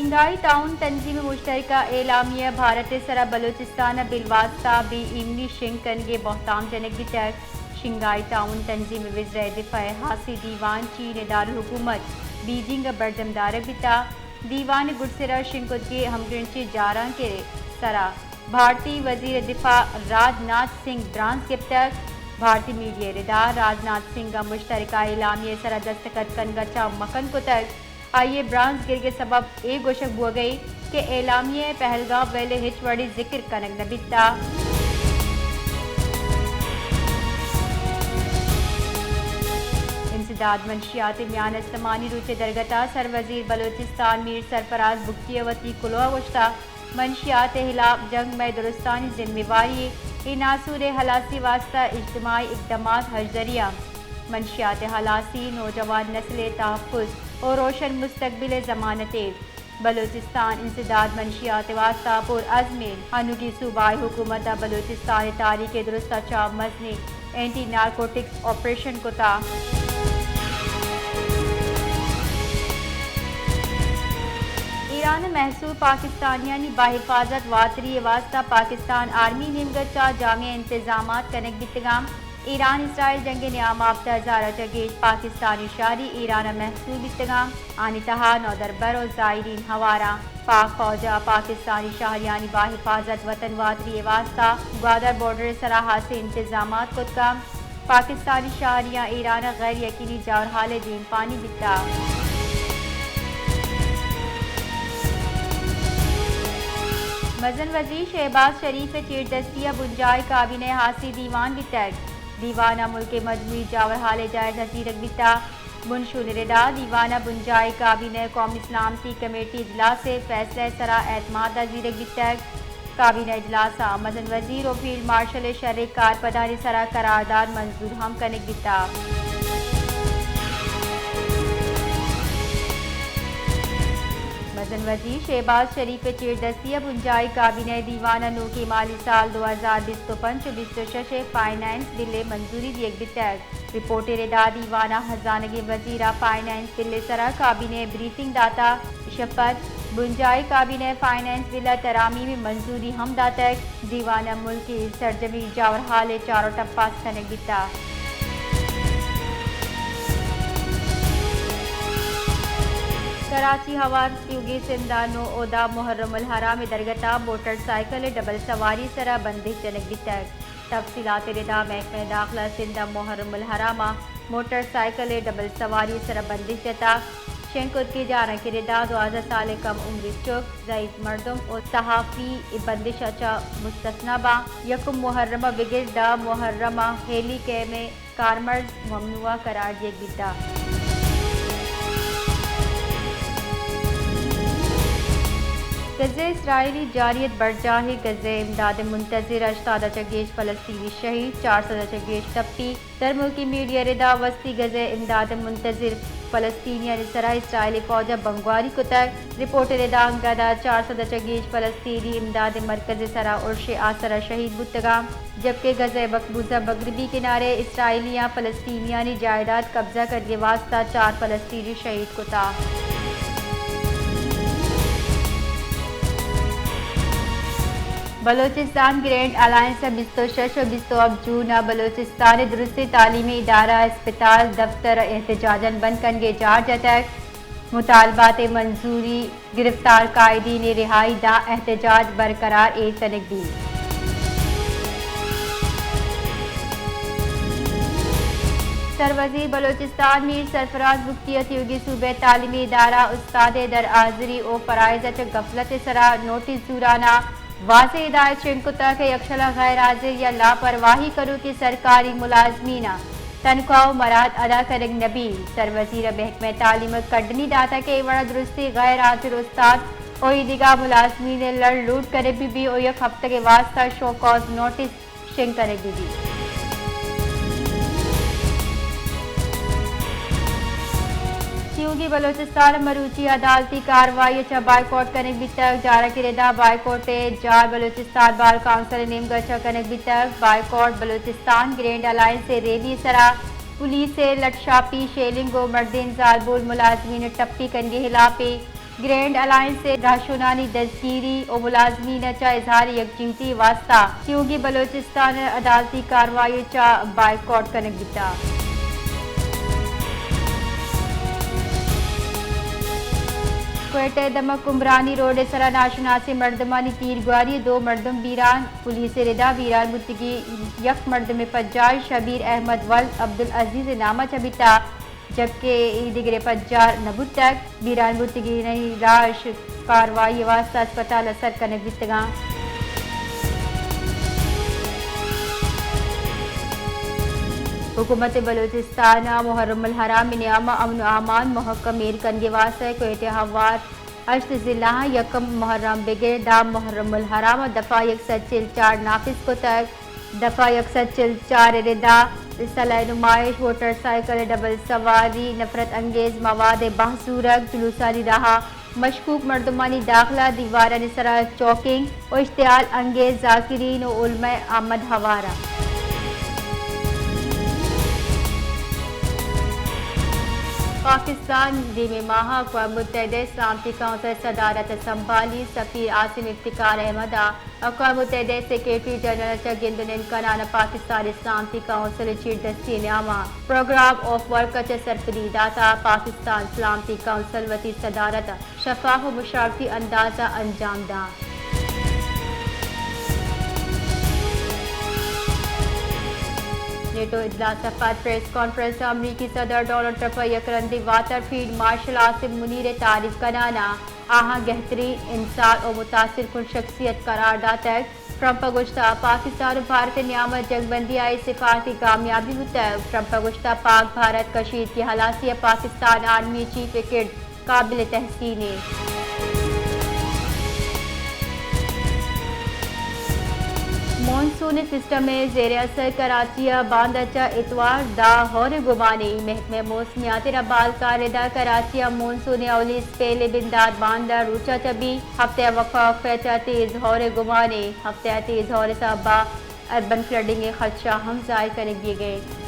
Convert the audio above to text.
شنگھائی تعاون تنظیم ءِ مشترکہ اعلامیہ ءَ بھارت ءِ سرا بلوچستان ءَ بالواسطہ بے ایمنی شنگ کنگ ءِ بہتام جنگ بیتگ۔ شنگھائی تعاون تنظیم ءِ وزرائے دفاع ءِ خاصیں دیوان چین ءِ دارالحکومت بیجنگ ءَ برجم دارگ بیتگ۔ دیوان ءِ گڈسرا شنگ کتگیں ہمگرنچیں جارانکے ءِ سرا بھارتی وزیر دفاع راج ناتھ سنگھ ءَ برانز گپتگ۔ بھارتی میڈیا ءِ ردا راج ناتھ سنگھ ءَ مشترکہ اعلامیہ ءِ سرا دستخط کنگ ءَ چہ مکن کتگ۔ آئی ءِ برانز گرگ ءِ سبب اے گوشگ بوگ ءَ اِنت کہ اعلامیہ ءَ پہلگام ویل ءِ ہچ وڑیں ذکر کنگ نہ بیتگ۔ انسداد منشیات ءِ میان استمانی روچ ءِ درگت ءَ سروزیر بلوچستان میر سرفراز بگٹی ءَ وتی کلوہ ءَ گوشتگ، منشیات ءِ ہلاپ جنگ مئے درستانی ذمہ واری اِنت۔ اے ناسور ءِ ہلاسی ءِ واستہ اجتماعی اقدامات ہژدری اَنت۔ منشیات ءِ ہلاسی نوجوان نسل ءِ تحفظ ءُ روشن مستقبل ءِ ضمانتے۔ بلوچستان انسداد منشیات ءِ واستہ پرعزم اِنت۔ ہنوگیں صوبائی حکومت ءَ بلوچستان ءِ تاریخ ءِ درست ءَ چہ مزنیں اینٹی نارکوٹکس آپریشن کتگ۔ ایران ءِ محصور پاکستانیانی بحفاظت واتری ءِ واستہ پاکستان آرمی ءِ نیمگ ءَ چہ جامع انتظامات کنگ بیتگ اَنت۔ ایران اسرائیل جنگ ءِ نیام ءَ ہپت ہزار ءَ چہ گیش پاکستانی شہری ایران ءَ محصور بیتگ اَنت۔ آنی تہا نودربر ءُ زائرین ہوار اَنت۔ پاک فوج ءَ پاکستانی شہریانی بحفاظت وطن واتری ءِ واستہ گوادر بارڈر ءِ سرا ہاسیں انتظامات کتگ اَنت۔ پاکستانی شہریاں ایران ءَ غیر یقینی جاورحال ءِ دیمپانی بیتگ۔ مزن وزیر شہباز شریف ءِ چیردستی ءَ بنجاہی کابینہ ءِ ہاسیں دیوان بیتگ۔ دیوان ءَ ملک ءِ مجموعی جاورحال ءِ جائزہ زیرگ بیتگ۔ بنشون ءِ ردا دیوان ءَ بنجاہی کابینہ ءِ قومی سلامتی کمیٹی اجلاس ءِ فیصلہ ءِ سرا اعتماد ءَ زیرگ بیتگ۔ کابینہ اجلاس ءَ مزن وزیر ءُ فیلڈ مارشل ءِ شریں کارپدانی سرا قرارداد منظور ہم کنگ بیتگ۔ مزن وزیر شہباز شریف ءِ چیردستی ءَ بنجاہی کابینہ ءِ دیوان ءَ نوکیں مالی سال دو ہزار بیست ءُ پنچ ءُ بیست ءُ شش ءِ فائنانس بل ءِ منظوری دیگ بیتگ۔ رپورٹ ءِ ردا دیوان ءَ ہزانگیں وزیر ءَ فائنانس بل ءِ سرا کابینہ ءَ بریفنگ داتگ۔ ایشی ءَ پد بنجاہی کابینہ ءَ فائنانس بل ءَ ترامیم ءِ منظوری ہم داتگ۔ دیوان ءَ ملک ءِ سرجمیں جاورحال ءِ چارٹ ءَ پاس کنگ بیتگ۔ کراچی ہوار تیوگیں سندھ ءَ نو ءُ دہ محرم الحرام ءِ درگت ءَ موٹر سائیکل ءِ ڈبل سواری ءِ سرا بندش جنگ بیتگ۔ تفصیلات ءِ ردا محکمہ داخلہ سندھ ءَ محرم الحرام ءَ موٹر سائیکل ءِ ڈبل سواری ءِ سرا بندش جتگ۔ شنگ کتگیں جارانکے ءِ ردا دوازدہ سال ءَ کم عمریں چک، ضعیف مردم ءُ صحافی اے بندش ءَ چہ مستثنی باں۔ یکم محرم ءَ بگر دہ محرم ءَ ہیلی کیم ءِ کارمرز ممنوعہ قرار دیگ بیتگ۔ غزہ ءِ اسرائیلی جارحیت برجاہ اِنت۔ غزہ ءِ امداد ءِ منتظر ہشتاد ءَ چہ گیش فلسطینی شہید، چار سد ءَ چہ گیش ٹپی۔ درملکی میڈیا ءِ ردا وستی غزہ ءِ امداد ءِ منتظر فلسطینیانی سرا اسرائیلی فوج ءَ بمبگواری کتگ۔ رپورٹ ءِ ردا انگت ءَ چار سد ءَ چہ گیش فلسطینی امداد ءِ مرکز ءِ سرا ارش ءِ آسر ءَ شہید بوتگ اَنت، جبکہ غزہ ءِ بکبوزہ مغربی کنارے ءَ اسرائیلیاں فلسطینیانی جائیداد قبضہ کنگ ءِ واستہ چار فلسطینی شہید کتگ۔ بلوچستان گرینڈ الائنس ءَ بیست ءُ شش ءُ بیست ءُ ہپت جون ءَ بلوچستان ءِ درستیں تعلیمی ادارہ، اسپتال، دفتر ءَ احتجاجاً بند کنگ ءِ جار جتگ۔ مطالبات ءِ منظوری، گرفتار قائدین ءِ رہائی داں احتجاج برقرار ایر کنگ بیت۔ سروزیر بلوچستان میر سرفراز بگٹی ءَ تیوگیں صوبہ ءِ تعلیمی ادارہ استاد ءِ درحاضری ءُ فرائض ءَ چہ غفلت ءِ سرا نوٹس زوران ءَ واضح ہدایت شنگ کتگ کہ یکشل ءَ غیر حاضر یا لاپرواہی کنوکیں سرکاری ملازمین ءِ تنخواہ ءُ مراعات ادا کنگ نہ بیت۔ سروزیر ءَ محکمہ تعلیم ءَ کڈنی داتگ کہ اے وڑ ءَ درستیں غیر حاضر استاد ءُ ایدگہ ملازمین ءِ لڑ لوٹ کنگ بہ بیت ءُ یک ہفتگ ءِ واستہ شو کاز نوٹس شنگ کنگ بہ بیت۔ تیوگیں بلوچستان ءَ مروچی عدالتی کاروائی ءَ چہ بائیکاٹ کنگ بیتگ۔ جارانکے ءِ ردا بائیکاٹ ءِ جار بلوچستان بار کونسل ءِ نیمگ ءَ چہ کنگ بیتگ۔ بائیکاٹ بلوچستان گرینڈ الائنس ءِ ریلی ءِ سرا پولیس ءِ لٹ شاپی، شیلنگ ءُ مردین زالبول ملازمین ءِ ٹپی کنگ ءِ ہلاپ اِنت۔ گرینڈ الائنس ء رہشونانی دزگیری و ملازمین ء چہ اظہار یکجہتی ء واستہ سیوگیں بلوچستان ء عدالتی کاروائی ء چہ بائیکاٹ کنگ بیتگ۔ کوئٹہ ء دمگ کمبرانی روڈ ء سرا ناشناسیں مردمانی تیرگواری ء دو مردم بیران، پولیس ء ردا بیران بوتگیں یک مردم ء پجار شبیر احمد ولد عبدالعزیز ء نام ء چہ بیتگ۔ جبکہ اے دگرے پجار نہ بوتگ۔ بیران بوتگینانی لاش کاروائی ء واستہ اسپتال ء سر کنگ بیتگاں۔ حکومت بلوچستان ء محرم الحرام ء نیام ء امن و امان مہکم ایر کنگ ء واستہ کوئٹہ ء ہوار ہشت ضلعاں یکم محرم بگر دہ محرم الحرام ء دفعہ یک سد چل چار نافذ کتگ۔ دفعہ یک سد چل چار ء ردا سلاہ نمائش، موٹر سائیکل ء ڈبل سواری، نفرت انگیز مواد ء بہس زورگ، جلوسانی راہ ء مشکوک مردمانی داخلہ، دیوارانی سرا چاکنگ و اشتعال انگیز ذاکرین و علماء آمد ہوار ء۔ پاکستان دیمی ماہ ء اقوام متحدہ ء سلامتی کونسل ء صدارت ء سنبھالی، سفیر عاصم افتخار احمد ء اقوام متحدہ ء سیکرٹری جنرل ء چہ گند ء نند کنان ء پاکستان سلامتی کونسل ء چیردستی ء نیام ء پروگرام آف ورک ء چہ سرپدی دات ء پاکستان سلامتی کونسل وتی صدارت ء شفاف ء مشاورتی انداز ء انجام دات۔ نیٹو اجلاس ء پد پریس کانفرنس ء امریکی صدر ڈونلڈ ٹرمپ ء یک رندی واتر فیلڈ مارشل عاصم منیر ء تعریف کنان ء آہاں گہترین انسان و متاثر کن شخصیت قرار داتگ۔ ٹرمپ ء گوشتگ، پاکستان و بھارت ء نیام ء جنگ بندی ء اے صفاتی کامیابی بوتگ۔ ٹرمپ ء گوشتگ، پاک بھارت کشیدگی ہلاسی ء پاکستان آرمی چیف ء کرد قابل تحسین انت۔ مون سون سسٹم ء زیر اثر کراچی ء باندا چہ اتوار داں ہور ء گمانے۔ محکمہ موسمیات ء ربالکار ء ردا کراچی ء مون سون ء اولی اسپیل ء بندات باندا روچ ء چہ بی۔ ہفتہ ء وفاق ء چہ تیز ہور ء گمانے۔ ہفتہ ء تیز ہور ء سبب ء اربن فلڈنگ ء خدشہ ہم ظاہر کنگ بیگ ء انت۔